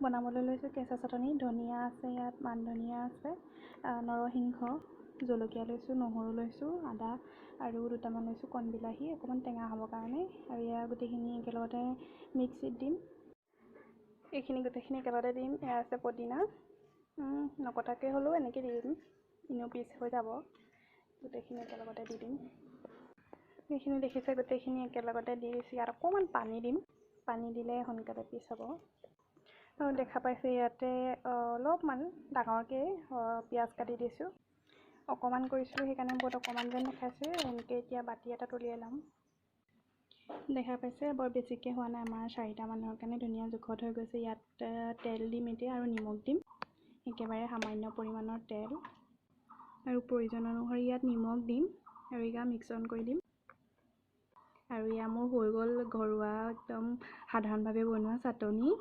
বনাবলৈ লৈছোঁ কেঁচা চাটনি। ধনিয়া আছে ইয়াত, মান ধনিয়া আছে, নৰসিংহ, জলকীয়া লৈছোঁ, নহৰু লৈছোঁ, আদা আৰু দুটামান লৈছোঁ কণ বিলাহী, অকণমান টেঙা হ'বৰ কাৰণে। আৰু এয়া গোটেইখিনি একেলগতে মিক্সিত দিম। এইখিনি গোটেইখিনি একেলগতে দিম। এয়া আছে পদিনা, নকটাকৈ হ'লেও এনেকৈ দি দিম, এনেও পিচ হৈ যাব। গোটেইখিনি একেলগতে দি দিম। এইখিনি দেখিছে, গোটেইখিনি একেলগতে দি দিছোঁ। ইয়াত অকণমান পানী দিম, পানী দিলে সোনকালে পিচ হ'ব। আৰু দেখা পাইছে, ইয়াতে অলপমান ডাঙৰকৈ পিঁয়াজ কাটি দিছোঁ। অকণমান কৰিছিলোঁ, সেইকাৰণে বহুত অকণমান যেন দেখাইছে। এনেকৈ এতিয়া বাতি এটাত উলিয়াই ল'ম। দেখা পাইছে, বৰ বেছিকৈ হোৱা নাই, আমাৰ চাৰিটা মানুহৰ কাৰণে ধুনীয়া জোখত হৈ গৈছে। ইয়াত তেল দিম এতিয়া আৰু নিমখ দিম, একেবাৰে সামান্য পৰিমাণৰ তেল আৰু প্ৰয়োজন অনুসৰি ইয়াত নিমখ দিম আৰু এয়া মিক্স অন কৰি দিম। আৰু এয়া মোৰ হৈ গ'ল ঘৰুৱা একদম সাধাৰণভাৱে বনোৱা চাটনি।